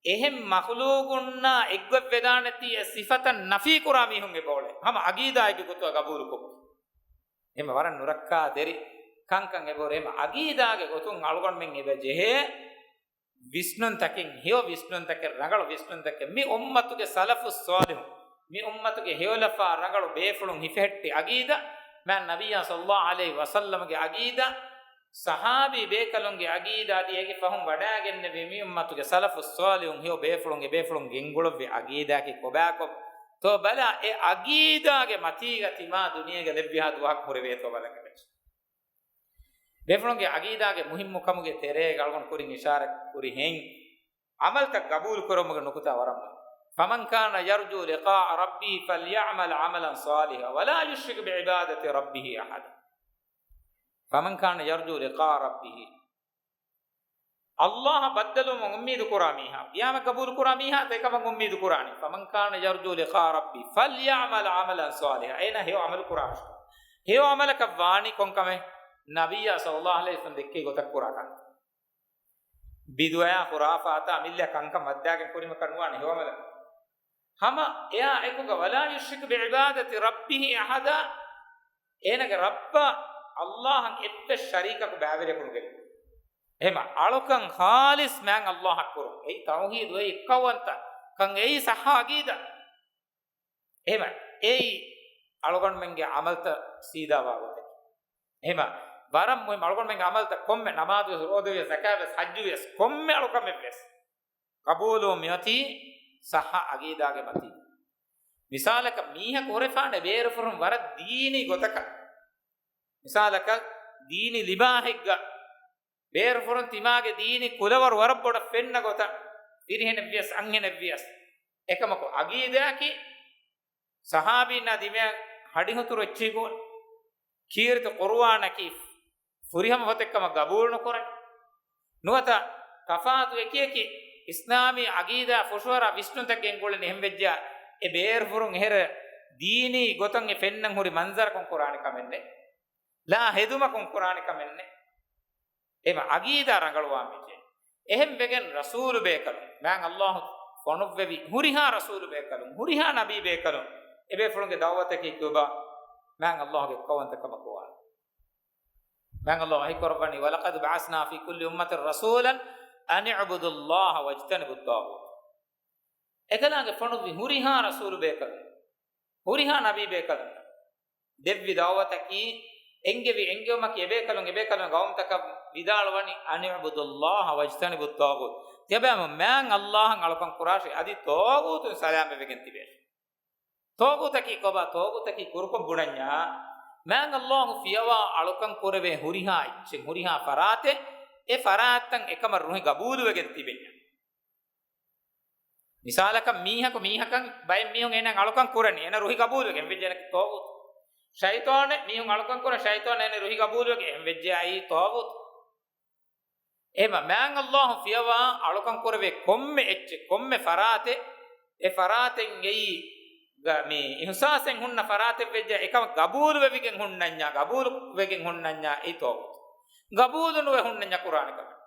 އެހެން މަޚްލޫޤުންނާ އެއްގޮތް ވެދާނެތީ އެ ސިފަތައް ނަފީ ކުރާ މީހުން އެބައުޅޭ. ހަމަ ޢަޤީދާއެއްގެ ގޮތުގަ ޤަބޫލުކޮށް. އެހެމަ ވަރަށް ނުރައްކާތެރި ކަންކަން އެބައުޅޭ. އެހެމަ ޢަޤީދާގެ ގޮތުން އަޅުގަނޑުމެން އެބަ ޖެހޭ ވިސްނުންތަކެއް، ހެޔޮ ވިސްނުންތަކެއް، ރަނގަޅު ވިސްނުންތަކެއް. މި އުއްމަތުގެ ސަލަފުއް ޞާލިޙު، މި އުއްމަތުގެ ހެޔޮލަފާ ރަނގަޅު ބޭފުޅުން ހިފެހެއްޓި ޢަޤީދާ، މާތް ނަބިއްޔާ ޞައްލައްލާހު ޢަލައިހި ވަސައްލަމަގެ ޢަޤީދާ، ޞަޙާބީ ބޭކަލުންގެ ޢަޤީދާ އަދި އޭގެ ފަހުން ވަޑައިގެންނެވި މި އުއްމަތުގެ ސަލަފުއް ޞާލިޙުން ހެޔޮ ބޭފުޅުން އެބޭފުޅުން ގެންގުޅުއްވި ޢަޤީދާއަކީ ކޮބާކޮށްތޯ ބަލާ، އެ ޢަޤީދާގެ މަތީގަ ތިމާ ދުނިޔޭގަ ލެއްވިހާ ދުވަހަކު ހުރެވޭތޯ ބަލަން އެބަޖެހޭ. ބޭފުޅުންގެ ޢަޤީދާގެ މުހިއްމުކަމުގެ ތެރޭގަ އަޅުގަނޑު ކުރިން އިޝާރަތް ކުރިހެން، ޢަމަލުތައް ޤަބޫލު ކުރުމުގެ ނުކުތާ ވަރަށް މުހިއްމު. فمن كان يرجو لقاء ربه فليعمل عملا صالحا ولا يشرك بعبادة ربه أحدا. فمن كان يرجو لقاء ربه. ﷲ އަށް ބައްދަލުވުމަށް އުއްމީދު ކުރާ މީހާ، ޤިޔާމަތް ޤަބޫލު ކުރާ މީހާ އެކަމަށް އުއްމީދު ކުރާނީ. فمن كان يرجو لقاء ربه فليعمل عملا صالحا. އޭނާ ހެޔޮ ޢަމަލު ކުރާށޭ. ހެޔޮ ޢަމަލަކަށް ވާނީ ކޮންކަމެއް؟ ނަބިއްޔާ ޞައްލައްލާހު ޢަލައިހި ވަސައްލަމް ދެއްކި ގޮތަށް ކުރާ ކަންތައް. ބިދުޢައާ ޚުރާފާތާ އަމިއްލަ ކަންކަން ވައްދާގެން ކުރީމަކަށް ނުވާނެ ހެޔޮ ޢަމަލަކަށް. ހަމަ އެއާ އެކުގަ، ولا يشرك بعبادة ربه أحدا، އޭނާގެ ރައްބަށް ﷲ އަށް އެއްވެސް ޝަރީކަކު ބައިވެރިޔަކު ނުގެން. އެހެމަ އަޅުކަން ޚާލިޞް މާތް ﷲ އަށް ކުރުން. އެއީ ތައުޙީދު، އެއީ އެއްކައުވަންތަ ކަން، އެއީ ޞައްޙަ ޢަޤީދާ. އެހެމަ އެއީ އަޅުގަނޑުމެންގެ ޢަމަލުތައް ސީދާވާ ގޮތެއް. އެހެމަ ވަރަށް މުހިއްމު އަޅުގަނޑުމެންގެ ޢަމަލުތައް ކޮންމެ ނަމާދުވެސް، ރޯދަވެސް، ޒަކާތްވެސް، ޙައްޖުވެސް، ކޮންމެ އަޅުކަމެއްވެސް ޤަބޫލުވުން މިއޮތީ ޞައްޙަ ޢަޤީދާގެ މަތީ. މިސާލަކަށް މީހަކު ހުރެފާނެ ބޭރުފުރުން ވަރަށް ދީނީ ގޮތަކަށް، މިސާލަކަށް ދީނީ ލިބާހެއްގަ ބޭރުފުރުން ތިމާގެ ދީނީ ކުލަވަރު ވަރަށް ބޮޑަށް ފެންނަ ގޮތަށް، ފިރިހެނެއްވިޔަސް އަންހެނެއްވިޔަސް. އެކަމަކު ޢަޤީދާއަކީ ޞަޙާބީންނާ ދިމާއަށް ހަޑިހުތުރު އެއްޗެހި ގޯން. ކީރިތި ޤުރުއާނަކީ ފުރިހަމަ ފޮތެއްކަމަށް ޤަބޫލު ނުކުރަން. ނުވަތަ ތަފާތު އެކިއެކި އިސްލާމީ ޢަޤީދާ ފުށުއަރާ ވިސްނުންތަކެއް ގެންގުޅެން އެހެންވެއްޖެޔާ، އެ ބޭރުފުރުން އެހެރަ ދީނީ ގޮތަށް އެ ފެންނަން ހުރި މަންޒަރަކުން ކުރާނެ ކަމެއް ނެތް. ލާ ހެދުމަކުން ކުރާނެ ކަމެއް ނެތް. އެމަ ޢަޤީދާ ރަނގަޅުވާން ވެއްޖެ. އެހެން ވެގެން ރަސޫލު ބޭކަލުން، މާތް ﷲ ފޮނުއްވެވި ހުރިހާ ރަސޫލު ބޭކަލުން، ހުރިހާ ނަބީ ބޭކަލުން، އެބޭފުޅުންގެ ދަޢުވަތަކީ ކޮބާ؟ މާތް ﷲ ގެ އެއްކައުވަންތަ ކަމަށް ގޮވާނެ. މާތް ﷲ ވަޙީ ކުރައްވަނީ، ولقد بعثنا في كل أمة رسولا أن اعبدوا الله واجتنبوا الطاغوت. އެކަލާނގެ ފޮނުއްވި ހުރިހާ ރަސޫލު ބޭކަލުން، ހުރިހާ ނަބީ ބޭކަލުން ދެއްވި ދަޢުވަތަކީ، އެންގެވި އެންގެވުމަކީ އެބޭކަލުން، އެބޭކަލުން ގައުމުތަކަށް ވިދާޅުވަނީ، أن اعبدوا الله واجتنبوا الطاغوت. ތިޔަބައިމީހުން މާތް ﷲ އަށް އަޅުކަން ކުރާށޭ، އަދި ޠާޣޫތުން ސަލާމަތްވެގެން ތިބޭށޭ. ޠާޣޫތަކީ ކޮބާ؟ ޠާޣޫތަކީ ކުރުކޮށް ބުނަންޏާ، މާތް ﷲ ފިޔަވާ އަޅުކަން ކުރެވޭ ހުރިހާ އެއްޗެއް، ހުރިހާ ފަރާތެއް، އެ ފަރާތްތައް އެކަމަށް ރުހި ގަބޫލުވެގެން ތިބެންޏާ. މިސާލަކަށް މީހަކު މީހަކަށް، ބައެއް މީހުން އޭނާ އަޅުކަން ކުރަނީ، އޭނާ ރުހި ގަބޫލުވެގެން ވެއްޖެ އޭނާ ޠާޣޫތު. ޝައިޠާނެއް މީހުން އަޅުކަން ކުރަން، ޝައިޠާން އޭނާ ރުހި ގަބޫލުވެގެން ވެއްޖެ އެއީ ޠާޣޫތު. އެހެމަ މާތް ﷲ ފިޔަވާ އަޅުކަން ކުރެވޭ ކޮންމެ އެއްޗެއް، ކޮންމެ ފަރާތެއް، އެ ފަރާތެއްގައި ގަ-، މި އިހުސާސެއް ހުންނަ ފަރާތެއް ވެއްޖެ، އެކަމަށް ގަބޫލު ވެވިގެން ހުންނަންޏާ، ގަބޫލު ވެގެން ހުންނަންޏާ އެއީ ތޯވުތު. ގަބޫލު ނުވެ ހުންނަންޏާ ކުރާނެ ކަމެއް.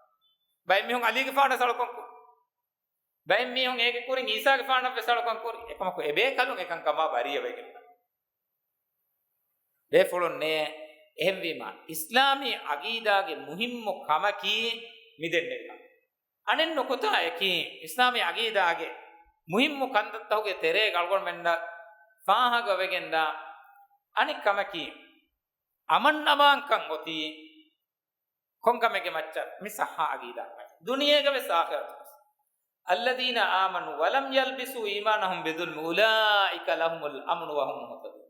ބައެއް މީހުން އަލީގެފާނަށް ސަޅުކަން ކުރި. ބައެއް މީހުން އޭގެ ކުރިން އީސާގެފާނަށް ވެސް ސަޅުކަން ކުރި. އެކަމަކު އެބޭކަލުން އެކަންކަމާ ބަރީއަވެގެން. ބޭފުޅުންނޭ. އެހެންވީމަ، އިސްލާމީ އަގީދާގެ މުހިއްމު ކަމަކީ މިދެންނެވި ކަމެއް. އަނެއް ނުކުތާއަކީ، އިސްލާމީ އަގީދާގެ މުހިއްމު ކަންތައްތަކުގެ ތެރޭގަ އަޅުގަނޑުމެންނަށް ފާހަގަވެގެންދާ އަނެއް ކަމަކީ، އަމަން އަމާންކަން އޮތީ ކޮންކަމެއްގެ މައްޗަށް؟ މި ޞައްޙަ އަގީދާގެ މައްޗަށް. ދުނިޔޭގަ ވެސް އާޚިރަތު ވެސް. الذين آمنوا ولم يلبسوا إيمانهم بظلم أولئك لهم الأمن وهم مهتدون.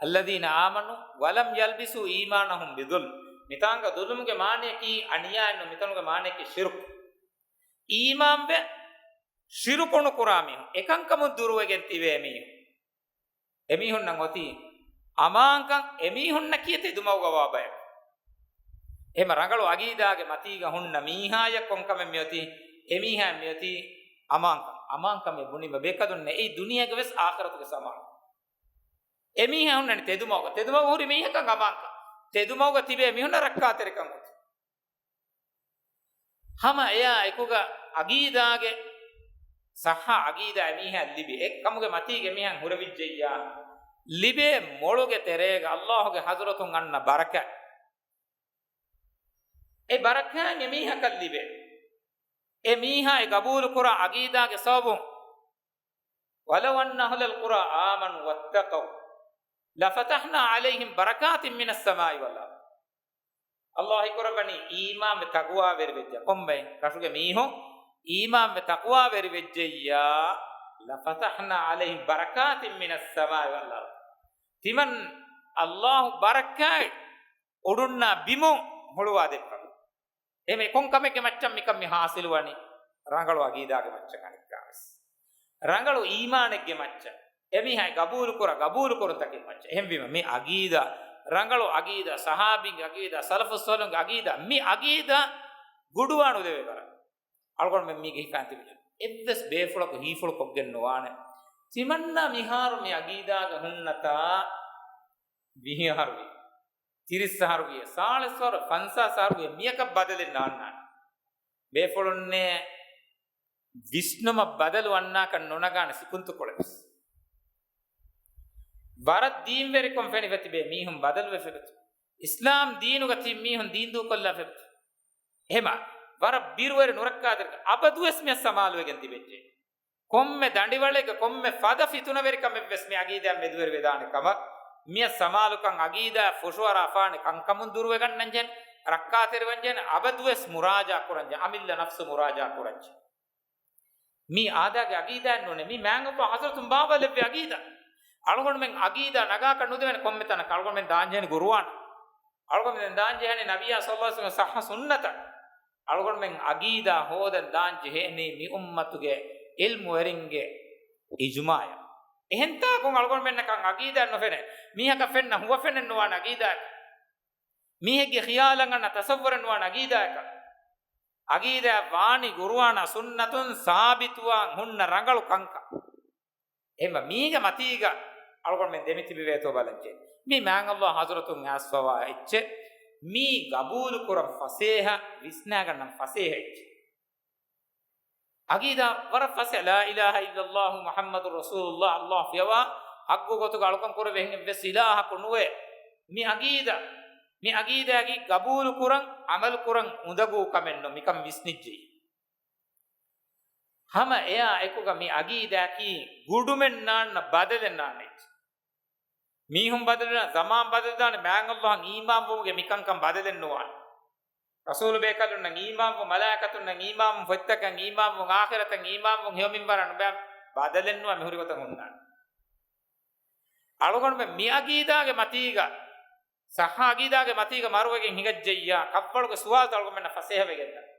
الذين آمنوا ولم يلبسوا إيمانهم بظلم. މިތާނގަ ޒުލުމުގެ މާނަޔަކީ އަނިޔާއެއް ނޫން، މިތަނުގެ މާނަޔަކީ ޝިރުކު. އީމާންވެ، ޝިރުކު ނުކުރާ މީހުން، އެކަންކަމުން ދުރުވެގެން ތިބޭ މީހުން. އެމީހުންނަށް އޮތީ އަމާންކަން، އެމީހުންނަކީ ތެދުމަގުގަ ވާ ބަޔަކު. އެހެމަ ރަނގަޅު އަގީދާގެ މަތީގަ ހުންނަ މީހާޔަށް ކޮންކަމެއް މިއޮތީ؟ އެމީހާ މިއޮތީ އަމާންކަން. އަމާންކަމެއް ބުނީމަ ބޭކަލުންނެއް އެއީ ދުނިޔޭގަ ވެސް އާޚިރަތުގެ ސަމާލު. އެމީހާ ހުންނަނީ ތެދުމަގު. ތެދުމަގު ހުރި މީހަކަށް އަމާންކަން. ތެދުމަގުގަ ތިބޭ މީހުންނަށް ރައްކާތެރިކަން އޮތީ. ހަމަ އެޔާ އެކުގަ އަގީދާގެ، ޞައްޙަ އަގީދާ އެމީހާ ލިބި، އެ ކަމުގެ މަތީގެ މީހާ ހުރެވިއްޖެއްޔާ، ލިބޭ މޮޅުގެ ތެރޭގަ އައްލާހުގެ ޙަޟްރަތުން އަންނަ ބަރަކާތް. އެ ބަރަކާތް އެމީހަކަށް ލިބޭ. އެ މީހާ އެ ގަބޫލު ކުރާ އަގީދާގެ ސަބަބުން، ولو أن أهل القرى آمنوا واتقوا لفتحنا عليهم بركات من السماء والأرض. އައްލާހު ކުރައްވަނީ އީމާންވެ ތަޤްވާވެރިވެއްޖެ ކޮންބައި ރަށުގެ މީހުން އީމާންވެ ތަޤްވާވެރިވެއްޖެއްޔާ، لفتحنا عليهم بركات من السماء والأرض. ތިމަން އައްލާހު ބަރަކާތް އުޑުންނާ ބިމުން ހުޅުވާ ދެއްވަން. އެމެ ކޮން ކަމެއްގެ މައްޗަށް މިކަން މި ޙާޞިލުވަނީ؟ ރަނގަޅު އަގީދާގެ މައްޗަށް އަނެއްކާވެސް. ރަނގަޅު އީމާނެއްގެ މައްޗަށް. އެމީހާ ގަބޫލުކުރާ، ގަބޫލުކުރުންތަކެއް މައްޗަށް. އެހެންވީމަ މި އަގީދާ، ރަނގަޅު އަގީދާ، ޞަޙާބީންގެ އަގީދާ، ސަލަފުއް ޞާލިޙުންގެ އަގީދާ، މި އަގީދާ ގުޑުވާނުލެވޭ ވަރަށް. އަޅުގަނޑުމެން މީގެ ހިފާން ތިބި އެއްވެސް ބޭފުޅަކު ހީފުޅުކޮށްގެން ނުވާނެ. ތިމަންނާ މިހާރު މި އަގީދާގަ ހުންނަތާ ވިހި އަހަރުވި، ތިރީސް އަހަރުވި، ސާޅީސް އަހަރު، ފަންސާސް އަހަރުވި މިއަކަށް ބަދަލެއް ނާންނާނެ. ބޭފުޅުންނޭ ވިސްނުމަށް ބަދަލު އަންނާކަށް ނުނަގާނެ ސިކުންތުކޮޅެއް ވެސް. ވަރަށް ދީންވެރިކޮށް ފެނިފަ ތިބޭ މީހުން ބަދަލުވެފަ ތި. އިސްލާމް ދީނުގަ ތި މީހުން ދީން ދޫކޮށްލާފަ ތި. އެހެމަ ވަރަށް ބިރުވެރި ނުރައްކާތެރި އަބަދުވެސް މިއަށް ސަމާލުވެގެން ތިބެއްޖެ. ކޮންމެ ދަނޑިވަޅެއްގަ ކޮންމެ ފަދަ ފިތުނަވެރިކަމެއްވެސް މި އަގީދާ މެދުވެރިވެދާނެ ކަމަށް، މިއަށް ސަމާލުކަން އަގީދާ ފުށުއަރާފާނެ ކަންކަމުން ދުރުވެގަންނަންޖެހެން، ރައްކާތެރިވަންޖެހެން، އަބަދުވެސް މުރާޖާ ކުރަންޖެހެން، އަމިއްލަ ނަފްސު މުރާޖާ ކުރަންޖެހެން. މީ އާދާގެ އަގީދާއެއް ނޫނޭ، މީ މާތް ﷲ ޙަޟްރަތުން ބާވާލެއްވި އަގީދާ. އަޅުގަނޑުމެން އަގީދާ ނަގާކަށް ނުދެވޭނެ ކޮންމެ ތަނަކަށް. އަޅުގަނޑުމެން ދާންޖެހޭނެ ގުރުއާން. އަޅުގަނޑުމެން ދާންޖެހޭނެ ނަބިއްޔާ ޞައްލަﷲ ޢަލައިހި ވަސައްލަމަ ޞައްޙަ ސުންނަތަށް. އަޅުގަނޑުމެން އަގީދާ ހޯދަން ދާން ޖެހޭނީ މި އުއްމަތުގެ ޢިލްމުވެރިންގެ އިޖުމާޢަށް. އެހެންތާކުން އަޅުގަނޑުމެންނަކަށް އަގީދާ ނުފެނޭ. މީހަކަށް ފެންނަ ހުވަފެނެއް ނުވާނެ އަގީދާއަކަށް. މީހެއްގެ ޚިޔާލަށް އަންނަ ތަޞައްވުރެއް ނުވާނެ އަގީދާއަކަށް. އަގީދާ ވާނީ ގުރުއާނާ ސުންނަތުން ސާބިތުވާން ހުންނަ ރަނގަޅު ކަންކަން. އެހެންވެ މީގެ މަތީގަ އަޅުގަނޑުމެން ދެމިތިބެވޭތޯ ބަލަންޖެ. މީ މާތް ﷲ ޙަޟްރަތުން އައިސްފަވާ އެއްޗެއް. މީ ގަބޫލުކުރަން ފަސޭހަ، ވިސްނާގަންނަން ފަސޭހަ އެއްޗެއް. އަގީދާ ވަރަށް ފަސޭހަ، لا إله إلا الله محمد رسول الله، ﷲ ފިޔަވާ ޙައްޤު ގޮތުގަ އަޅުކަން ކުރެވޭ އެހެން އެއްވެސް އިލާހަކު ނުވޭ. މި އަގީދާ، މި އަގީދާގެ ގަބޫލުކުރަން، ޢަމަލުކުރަން އުނދަގޫ ކަމެއް ނޫން، މިކަން ވިސްނިއްޖެ. ހަމަ އެއާ އެކުގަ މި އަގީދާއަކީ ގުޑުމެއް ނާންނަ ބަދަލެއް ނާންނަ އެއްޗެއް. މީހުން ބަދަލުވާނެ، ޒަމާން ބަދަލުވާނެ، މާތް ﷲ އަށް އީމާންވުމުގެ މިކަންކަން ބަދަލެއް ނުވާނެ. ރަސޫލު ބޭކަލުންނަށް އީމާންވުން، މަލާއިކަތުންނަށް އީމާންވުން، ފޮތްތަކަށް އީމާންވުން، އާޚިރަތަށް އީމާންވުން، ހެޔޮ މިންވަރަށް ނުބައި ބަދަލެއް ނުވާ މި ހުރި ގޮތަށް ހުންނާނެ. އަޅުގަނޑުމެން މި އަގީދާގެ މަތީގަ، ޞައްޙަ އަގީދާގެ މަތީގަ މަރުވެގެން ހިނގައްޖެއްޔާ، ކަށްވަޅުގެ ސުވާލުތައް އަޅުގަނޑުމެންނަށް ފަސޭހަވެގެންދާނެ.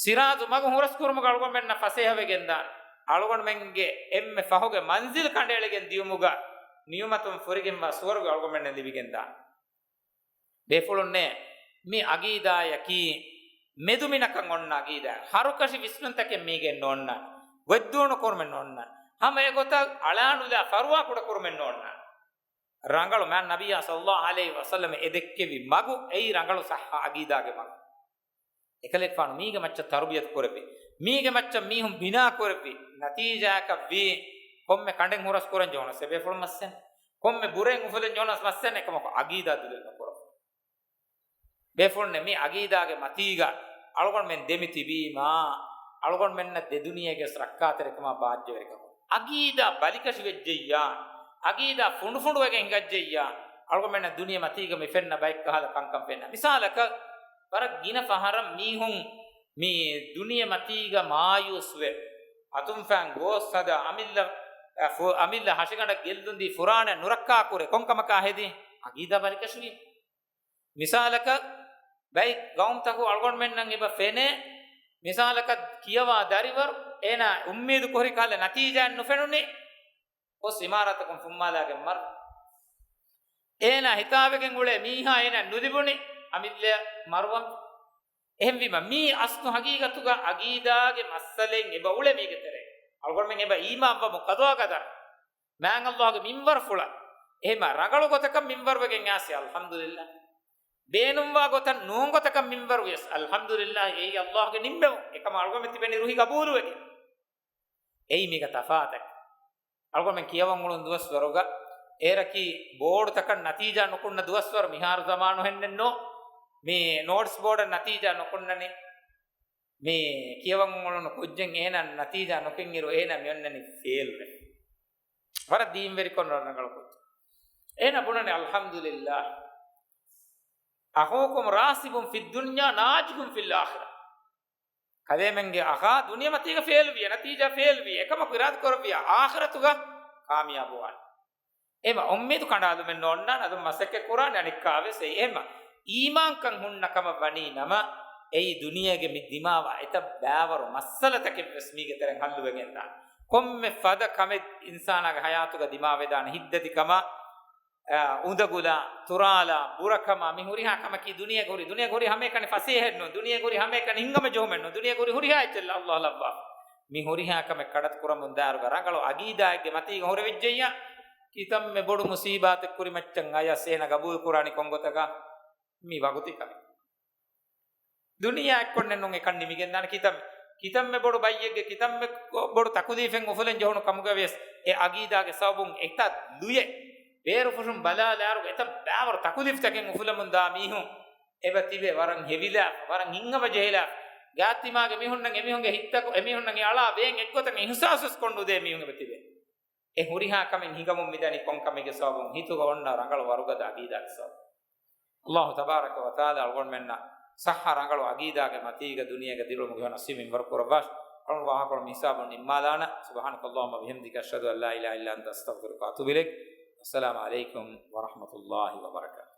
ޞިރާޠު މަގު ހުރަސްކުރުމުގަ އަޅުގަނޑުމެންނަށް ފަސޭހަވެގެންދާނެ. އަޅުގަނޑުމެންގެ އެންމެ ފަހުގެ މަންޒިލް ކަނޑައެޅިގެން ދިޔުމުގަ ނިޢުމަތުން ފުރިގެންވާ ސުވަރުގެ އަޅުގަނޑުމެންނަށް ލިބިގެންދާނެ. ބޭފުޅުންނޭ، މި އަގީދާއަކީ މެދުމިނަކަށް އޮންނަ އަގީދާ. ހަރުކަށި ވިސްނުންތަކެއް މީގެ ނޯންނާނެ. ގޮތްދޫނު ކުރުމެއް ނޯންނާނެ. ހަމަ އެގޮތަށް އަޅާނުލާ ފަރުވާ ކުޑަ ކުރުމެއް ނޯންނާނެ. ރަނގަޅު މާތް ނަބިއްޔާ ޞައްލައްލާހު ޢަލައިހި ވަސައްލަމަ އެ ދެއްކެވި މަގު އެއީ ރަނގަޅު ޞައްޙަ ޢަގީދާގެ މަގު. އެކަލޭގެފާނު މީގެ މައްޗަށް ތަރުބިޔަތު ކުރެއްވި، މީގެ މައްޗަށް މީހުން ބިނާ ކުރެއްވި ނަތީޖާއަކަށް ވީ، ކޮންމެ ކަނޑެއް ހުރަސް ކުރަން ޖެހުނަސް އެ ބޭފުޅުން މައްސަލަ، ކޮންމެ ބުރައެއް އުފުލަން ޖެހުނަސް މައްސަލަ، އެކަމަކު ޢަގީދާ ދުލެއް ނުކުރައްވާ. ބޭފުޅުންނެ މި ޢަގީދާގެ މަތީގަ އަޅުގަނޑުމެން ދެމި ތިބީމާ، އަޅުގަނޑުމެންނަށް ދެ ދުނިޔޭގެ ރައްކާތެރިކަމާ ބާއްޖަވެރިކަމު. ޢަގީދާ ބަލިކަށިވެއްޖެއްޔާ، ޢަގީދާ ފުނޑުފުނޑުވެގެން ހިނގައްޖެއްޔާ، އަޅުގަނޑުމެންނަށް ދުނިޔެ މަތީގަ މި ފެންނަ ބައެއްކަހަލަ ކަންކަން ފެންނަ. މިސާލަކަށް، ވަރަށް ގިނަ ފަހަރަށް މީހުން މި ދުނިޔެ މަތީގަ މާޔޫސްވެ، އަތުންފައިން ގޯސް ހަދާ، އަމިއްލަ، އަ، ފު-، އަމިއްލަ ހަށިގަނޑަށް ގެއްލުންދީ ފުރާނަ ނުރައްކާކުރެ ކޮންކަމަކާ ހެދީ؟ ޢަގީދާ ބަލިކަށުވީމަ. މިސާލަކަށް، ބައި ގައުމުތަކު އަޅުގަނޑުމެންނަށް އެބަ ފެނޭ، މިސާލަކަށް ކިޔަވާ ދަރިވަރު، އޭނާ އުއްމީދު ކުރި ކަހަލަ ނަތީޖާއެއް ނުފެނުނީ، ގޮސް އިމާރާތަކުން ފުއްމާލާގެން މަރު. އޭނާ ހިތާވެގެން އުޅޭ މީހާ އޭނާ ނުލިބުނީ، އަމިއްލަ މަރުވަން. އެހެންވީމަ، މީ އަސްލު ހަގީގަތުގަ ޢަގީދާގެ މައްސަލައެއް އެބަ އުޅޭ މީގެ ތެރޭ. އަޅުގަނޑުމެން އެބަ އީމާންވަމު ޤަޟާ ޤަދަރު. މާތް ﷲ ގެ މިންވަރުފުޅަށް. އެހެމަ ރަނގަޅު ގޮތަކަށް މިންވަރުވެގެން އާސި، އަލްޙަމްދުލިއްލާ. ބޭނުންވާ ގޮތަށް ނޫން ގޮތަކަށް މިންވަރު ވިޔަސް، އަލްޙަމްދުލިއްލާ، އެއީ ﷲ ގެ ނިންމެވުން. އެކަމަށް އަޅުގަނޑުމެން ތިބެނީ ރުހި ގަބޫލުވެގެން. އެއީ މީގަ ތަފާތެއް. އަޅުގަނޑުމެން ކިޔަވަން އުޅުނު ދުވަސްވަރުގަ، އޭރަކީ ބޯޑުތަކަށް ނަތީޖާ ނުކުންނަ ދުވަސްވަރު މިހާރު ޒަމާނު ހެންނެއްނު. މި ނޯޓްސް ބޯޑަށް ނަތީޖާ ނުކުންނަނީ. މި ކިޔަވަން އުޅުނު ކުއްޖެއް އޭނަ ނަތީޖާ ނުކެންއިރު އޭނަ މިއޮންނަނީ ފޭލްވެ. ވަރަށް ދީންވެރިކޮށް ރަނގަޅު ކުއްޖެއް. އޭނަ ބުނަނީ، އަލްޙަމްދުލިއްލާ. أخوكم راسب في الدنيا ناجح في الآخرة. ކަލޭމެންގެ އަޚާ ދުނިޔެމަތީގަ ފޭލްވިޔަ، ނަތީޖާ ފޭލްވި، އެކަމަކު އިރާދަކުރެއްވިޔަ އާޚިރަތުގަ ކާމިޔާބުވާނެ. އެހެމަ އުއްމީދު ކަނޑާލުމެއް ނޯންނާނެ، އަދުން މަސައްކަތް ކުރާނެ އަނެއްކާވެސް އެއީ. އެހެމަ އީމާންކަން ހުންނަ ކަމަށް ވަނީ ނަމަ، އެއީ ދުނިޔޭގެ މި ދިމާވާ އެތައް ބާވަރު މައްސަލަތަކެއްވެސް މީގެ ތެރެއިން ހައްލުވެގެންދާނެ. ކޮންމެ ފަދަ ކަމެއް އިންސާނާގެ ހަޔާތުގަ ދިމާވެދާނެ ހިތްދަތިކަމަށް، އާ، އުނދަގުލާ، ތުރާލާ، ބުރަކަމާ، މި ހުރިހާ ކަމަކީ ދުނިޔޭގަ ހުރި، ދުނިޔޭގަ ހުރި ހަމައެކަނި ފަސޭހައެއްނު، ދުނިޔޭގަ ހުރި ހަމައެކަނި ހިނގަމަޖެހުމެއްނު، ދުނިޔޭގަ ހުރި ހުރިހާ އެއްޗެއް ﷲ ލައްވާފަ. މި ހުރިހާ ކަމެއް ކަޑަތު ކުރަމުން ދާއިރުގަ ރަނގަޅު ޢަގީދާއެއްގެ މަތީގަ ހުރެވިއްޖެއްޔާ، ކިތަންމެ ބޮޑު މުސީބާތެއް ކުރިމައްޗަށް އަޔަސް އޭނަ ގަބޫލު ކުރާނީ ކޮންގޮތަކަށް؟ މި ވަގުތީ ކަމެއް. ދުނިޔެއާ އެއްކޮށްނެއްނު އެކަން ނިމިގެންދާނެ. ކިތަން، ކިތަންމެ ބޮޑު ބައްޔެއްގެ، ކިތަންމެ ބޮޑު ތަކުލީފެއް އުފުލެން ޖެހުނު ކަމުގަ ވިޔަސް، އެ ޢަގީދާގެ ސަބަބުން އެތައް ލުޔެއް، ބޭރުފުށުން ބަލާލާއިރު އެތައް ބާވަރު ތަކުލީފްތަކެއް އުފުލަމުން ދާ މީހުން އެބަ ތިބެ ވަރަށް ހެވިލާފަ، ވަރަށް ހިތްހަމަޖެހިލާފަ. ގާތްތިމާގެ މީހުންނަށް އެމީހުންގެ ހިތްތަކު، އެމީހުންނަށް އެ އަޅާ ވޭން އެއްގޮތަށް އިހުސާސްވެސް ކޮށްނުދޭ މީހުން އެބަ ތިބެ. އެ ހުރިހާ ކަމެއް ހިނގަމުން މިދަނީ ކޮން ކަމެއްގެ ސަބަބުން؟ ހިތުގަ އޮންނަ ރަނގަޅު ވަރުގަދަ ޢަގީދާގެ ސަބަބުން. ﷲ ތަބާރަކަ ވަތަޢާލާ އަޅުގަނޑުމެންނަށް ޞައްޙަ ރަނގަޅު ޢަގީދާގެ މަތީގަ ދުނިޔޭގަ ދިރިއުޅުމުގެ ހެޔޮ ނަސީބު މިންވަރު ކުރައްވާށި. އަޅުގަނޑު ވާހަކަކޮޅު މި ހިސާބުން ނިންމާލާނަން. سبحانك اللهم وبحمدك، أشهد أن لا إله إلا أنت، أستغفرك وأتوب إليك. والسلام عليكم ورحمة الله وبركاته.